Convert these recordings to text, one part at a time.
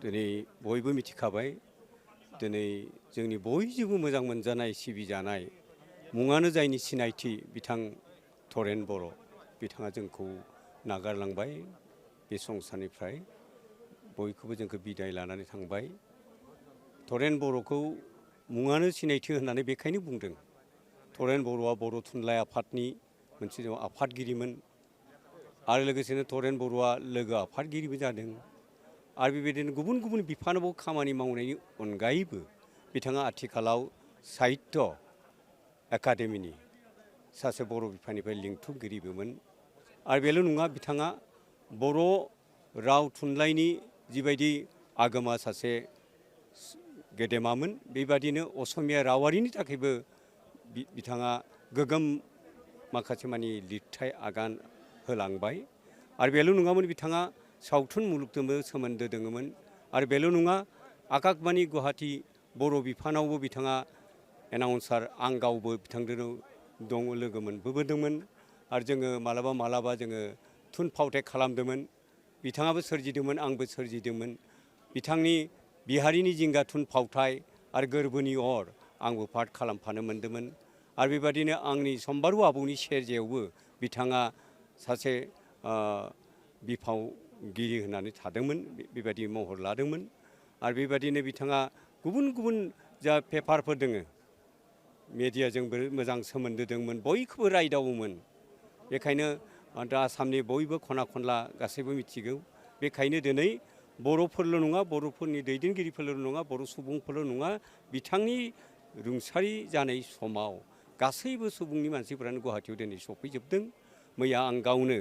दिनै बयबो मिथिखाबाय दिनै जोंनि बयजोंबो मोजां मोनजानाय सिबिजानाय मुङानो जायनि सिनायथि बिथां धरेन बर' बिथाङा जोंखौ नागारलांबाय बे संसारनिफ्राय बयखौबो जोंखौ बिदाय लानानै थांबाय। धरेन बर'खौ मुङानो सिनायथि होननानै बेखायनो बुंदों। धरेन बर'आ बर' थुनलाइ आफादनि मोनसे आफादगिरिमोन आरो लोगोसेनो धरेन बर'आ लोगो आफादगिरिबो जादों आरो बेबायदिनो गुबुन गुबुन बिफानाव खामानि मावनायनि अनगायैबो बिथाङा आथिखालाव साहित्य एकाडेमिनि सासे बर' बिफाननिफ्राय लिंथुमगिरिबोमोन आरो बेल' नङा बिथाङा बर' राव थुनलाइनि जिबायदि आगोमा सासे गेदेमामोन बेबादिनो असमिया रावारिनि थाखायबो बिथाङा गोगोम माखासे मानि लिरथाय आगान होलांबाय आरो बेल' नङामोन बिथाङा सावथुन मुलुगजोंबो सोमोन्दो दङमोन आरो बेल' नङा आकाशबाणी गुवाहाटी बर' बिफानावबो बिथाङा एनाउन्सार आं गावबो बिथांजों दङ लोगो मोनबोदोंमोन आरो जोङो मालाबा जोङो थुनफावथाय खालामदोंमोन। बिथाङाबो सोरजिदोंमोन आंबो सोरजिदोंमोन। बिथांनि बिहारिनि जिंगा थुनफावथाय आरो गोरबोनि अर आंबो पार्ट खालामफानो मोन्दोंमन आरो बेबादिनो आंनि सम्बारू आबौनि सेरजायावबो बिथाङा सासे बिफावगिरि होननानै थादोंमोन बेबायदि महर लादोंमोन आरो बेबादिनो बिथाङा गुबुन गुबुन जा पेपारफोर दोङो मेडियाजोंबो मोजां सोमोन्दो दंमोन बयखौबो रायदावोमोन। बेखायनो दा आसामनि बयबो खना खनला गासैबो मिथिगौ। बेखायनो दिनै बर'फोरल' नङा बर'फोरनि दैदेनगिरिफोरल' नङा बर' सुबुंफोरल' नङा बिथांनि रुंसारि जानाय समाव गासैबो सुबुंनि मानसिफोरानो गुवाहाटीयाव दिनै सफैजोबदों। मैया आं गावनो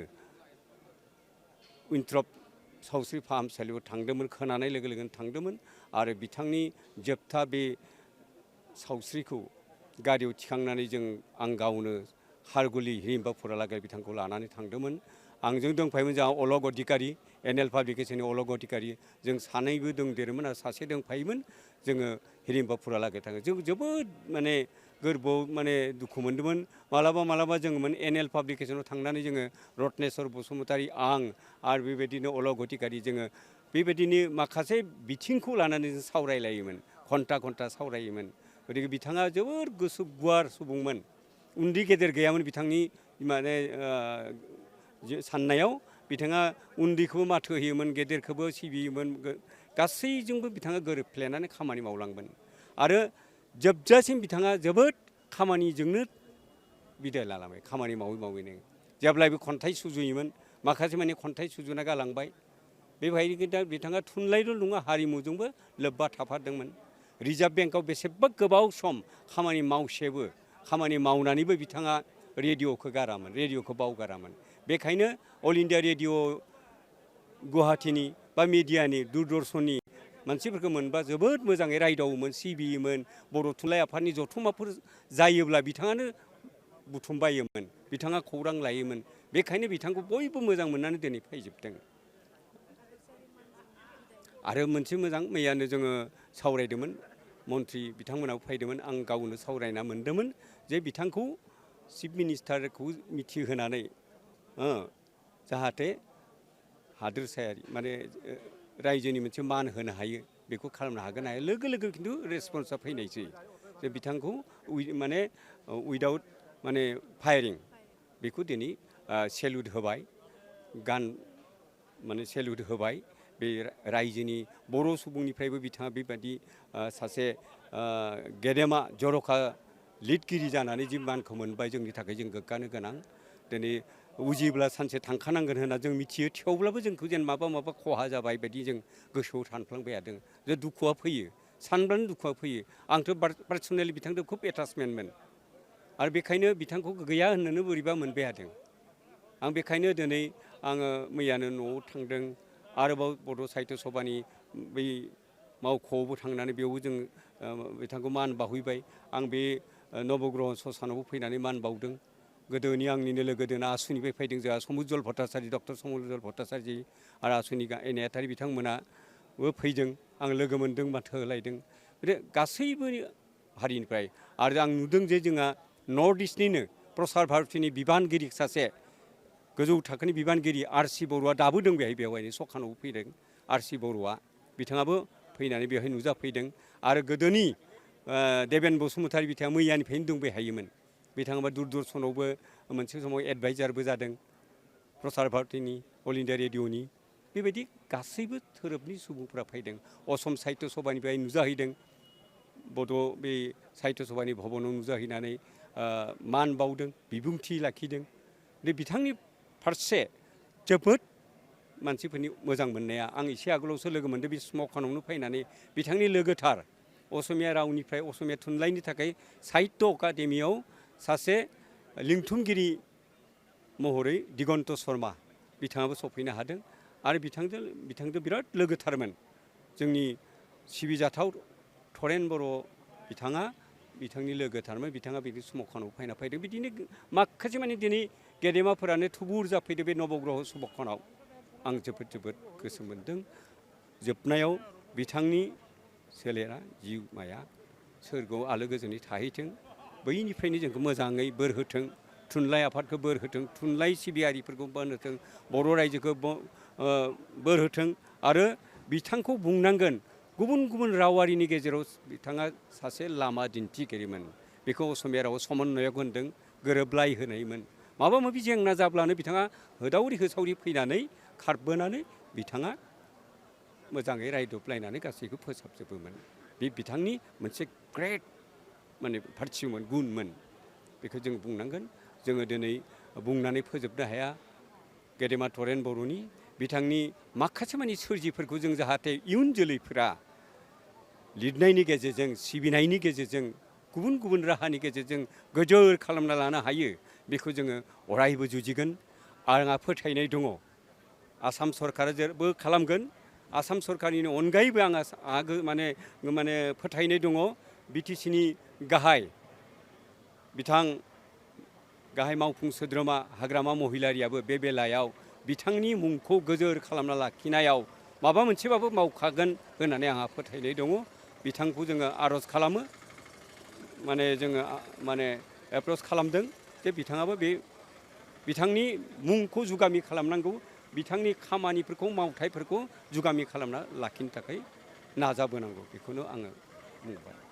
उइन्ट्रप सावस्रि फाहामसालियाव थांदोंमोन खोनानाय लोगो लोगोनो थांदोंमोन आरो बिथांनि जोबथा बे सावस्रिखौ गारियाव थिखांनानै आं गावनो हारगुलि हिरिम्बाफुरालागै बिथांखौ लानानै थांदोंमोन। आंजों दंफायोमोन जोंहा अलक अधिकारी एनएल पाब्लिकेसननि अलक अधिकारी जों सानैबो दंदेरोमोन आरो सासे दंफायोमोन। जोङो हिरिम्बाफुरालागै थाङो जों जोबोद माने गोरबोआव माने दुखु मोन्दोंमोन। मालाबा जोङो एनएल पाब्लिकेसनाव थांनानै जोङो रत्नेस्वर बसुमतारी आं आरो बेबायदिनो अलक अधिकारी जोङो बेबायदिनो माखासे बिथिंखौ लानानै जों सावरायलायोमोन घन्टा सावरायोमोन। गतिके बिथाङा जोबोर गोसो गुवार सुबुंमोन। उन्दै गेदेर गैयामोन बिथांनि माने साननायाव बिथाङा उन्दैखौबो माथो होयोमोन गेदेरखौबो सिबियोमोन गासैजोंबो बिथाङा गोरोबफ्लेनानै खामानि मावलांगोन आरो जोबजासिम बिथाङा जोबोद खामानिजोंनो बिदाय लालांबाय खामानि मावैनो जेब्लायबो खन्थाइ सुजुयोमोन माखासे माने खन्थाइ सुजुना गालांबाय। बेबायदिनो बिथाङा थुनलाइल' नङा हारिमुजोंबो लोब्बा थाफादोंमोन। रिजार्भ बेंकआव बेसेबा गोबाव सम खामानि खामानि मावनानैबो बिथाङा रेडिअ'खौ गारामोन रेडिअ'खौ बावगारामोन। बेखायनो अल इन्डिया रेडिअ' गुवाहाटीनि बा मिडियानि दूरदर्शननि मानसिफोरखौ मोनबा जोबोद मोजाङै रायदावोमोन सिबियोमोन। बर' थुनलाइ आफादनि जथुम्माफोर जायोब्ला बिथाङानो बुथुमबायोमोन बिथाङा खौरां लायोमोन। बेखायनो बिथांखौ बयबो मोजां मोननानै दिनै फैजोबदों। आरो मोनसे मोजां मैयानो जोङो सावरायदोंमोन मन्त्रि बिथांमोनाबो फैदोंमोन आं गावनो सावरायना मोन्दोंमोन जे बिथांखौ चिफ मिनिस्टारखौ मिथिहोनानै जाहाथे हादोरसायारि माने रायजोनि मोनसे मान होनो हायो बेखौ खालामनो हागोन हाया लोगो खिन्थु रेसपन्सा फैनायसै जे बिथांखौ माने उइदाउट माने फायारिं बेखौ दिनै सेलुट होबाय माने सेलुट होबाय। बे रायजोनि बर' सुबुंनिफ्रायबो बिथाङा बेबायदि सासे गेदेमा जर'खा लिरगिरि जानानै जि मानखौ मोनबाय जोंनि थाखाय जों गोग्गानो गोनां। दिनै उजिब्ला सानसे थांखानांगोन होनना जों मिथियो थेवब्लाबो जोंखौ जेन माबा खहा जाबाय बायदि जों गोसोआव सानफ्लांबाय थादों जे दुखुआ फैयो सानब्लानो दुखुआ फैयो। आंथ' पार्सनेलि बिथांजों खुब एटाचमेन्टमोन आरो बेखायनो बिथांखौ गैया होननोनो बोरैबा मोनबाय थादों। आं बेखायनो दिनै आङो मैयानो न'आव थांदों आरोबाव बड' साहित्य सभानि बै मावख'आवबो थांनानै बेयावबो जों बिथांखौ मान बावहैबाय। आं बे नबग्रह ससानावबो फैनानै मान बावदों। गोदोनि आंनिनो लोगो दोना आसुनिफ्राय फैदों जोंहा समुज्जल भट्टाचार्य डक्टर समुज्जल भट्टाचार्य आरो आसुनि नेहाथारि बिथांमोनाबो फैदों आं लोगो मोन्दों माथो होलायदों। गासैबो हारिनिफ्राय आरो आं नुदों जे जोंहा नर्थ इस्टनिनो प्रसार भारतीनि बिबानगिरि सासे गोजौ थाखोनि बिबानगिरि आर.सि. बरुवा दाबो दं बेवहायनो सखानावबो फैदों आर.सि. बरुवा बिथाङाबो फैनानै बेवहाय नुजाफैदों आरो गोदोनि देबेन बसुमतारी बिथाङा मैयानिफ्रायनो दंबाय थायोमोन बिथाङाबा दुरदर्शनावबो मोनसे समाव एडभाइजारबो जादों प्रसार भारतीनि अल इन्डिया रेडिअ'नि बेबायदि गासैबो धोरोमनि सुबुंफोरा फैदों असम साहित्य सभानिफ्राय नुजाहैदों बड' बे साहित्य सभानि भबनाव नुजाहैनानै मान बावदों बिबुंथि लाखिदों बिथांनि फारसे जोबोद मानसिफोरनि मोजां मोननाया आं एसे आगोलावसो लोगो मोनदों बे स्मशानावनो फैनानै बिथांनि लोगोथार असमिया रावनिफ्राय असमिया थुनलाइनि थाखाय साहित्य एकाडेमियाव सासे लिंथुमगिरि महरै दिगन्त शर्मा बिथाङाबो सफैनो हादों आरो बिथांजों बिराद लोगोथारमोन जोंनि सिबिजाथाव थरेन बर' बिथाङा बिथांनि लोगोथारमोन बिथाङा बिदि स्मशानाव फैदों बिदिनो माखासे माने दिनै गेदेमाफोरानो थुबुर जाफैदों बे नबग्रह स्मशानाव आं जोबोद गोसो मोन्दों जोबनायाव बिथांनि सोलेरा जिउमाया सोरगोआव आलो गोजोनै थाहैथों बैनिफ्रायनो जोंखौ मोजाङै बोर होथों थुनलाइ आफादखौ बोर होथों थुनलाइ सिबियारिफोरखौ बोर होथों बर' रायजोखौ बोर होथों आरो बिथांखौ बुंनांगोन गुबुन गुबुन रावारिनि गेजेराव बिथाङा सासे लामा दिन्थिगिरिमोन बेखौ असमिया रावाव समन्वयक होनदों गोरोबलाय होनायमोन माबा माबि जेंना जाब्लानो बिथाङा होदावरि होसावरि फैनानै खारबोनानै बिथाङा मोजाङै रायदबलायनानै गासैखौ फोसाबजोबोमोन बे बिथांनि मोनसे ग्रेट माने पार्टिमोन गुनमोन बेखौ जों बुंनांगोन जोङो दिनै बुंनानै फोजोबनो हाया गेदेमा थरेन बर'नि बिथांनि माखासे माने सोरजिफोरखौ जों जाहाथे इयुन जोलैफोरा लिरनायनि गेजेरजों सिबिनायनि गेजेरजों गुबुन गुबुन राहानि गेजेरजों गोजोर खालामना लानो हायो बेखौ जोङो अरायबो जुजिगोन आंहा फोथायनाय दङ आसाम सरकारा जेबो खालामगोन आसाम सरकारनि अनगायैबो आंहा माने फोथायनाय दङ बिटिसिनि गाहाय बिथां गाहाय मावफुं सोद्रोमा हाग्रामा महिलारियाबो बे बेलायाव बिथांनि मुंखौ गोजोर खालामना लाखिनायाव माबा मोनसेबाबो मावखागोन होननानै आंहा फोथायनाय दङ बिथांखौ जोङो आर'ज खालामो माने जोङो माने एप्रच खालामदों जे बिथाङाबो बे बिथांनि मुंखौ जुगामि खालामनांगौ बिथांनि खामानिफोरखौ मावथायफोरखौ जुगामि खालामना लाखिनो थाखाय नाजाबोनांगौ बेखौनो आङो बुंबाय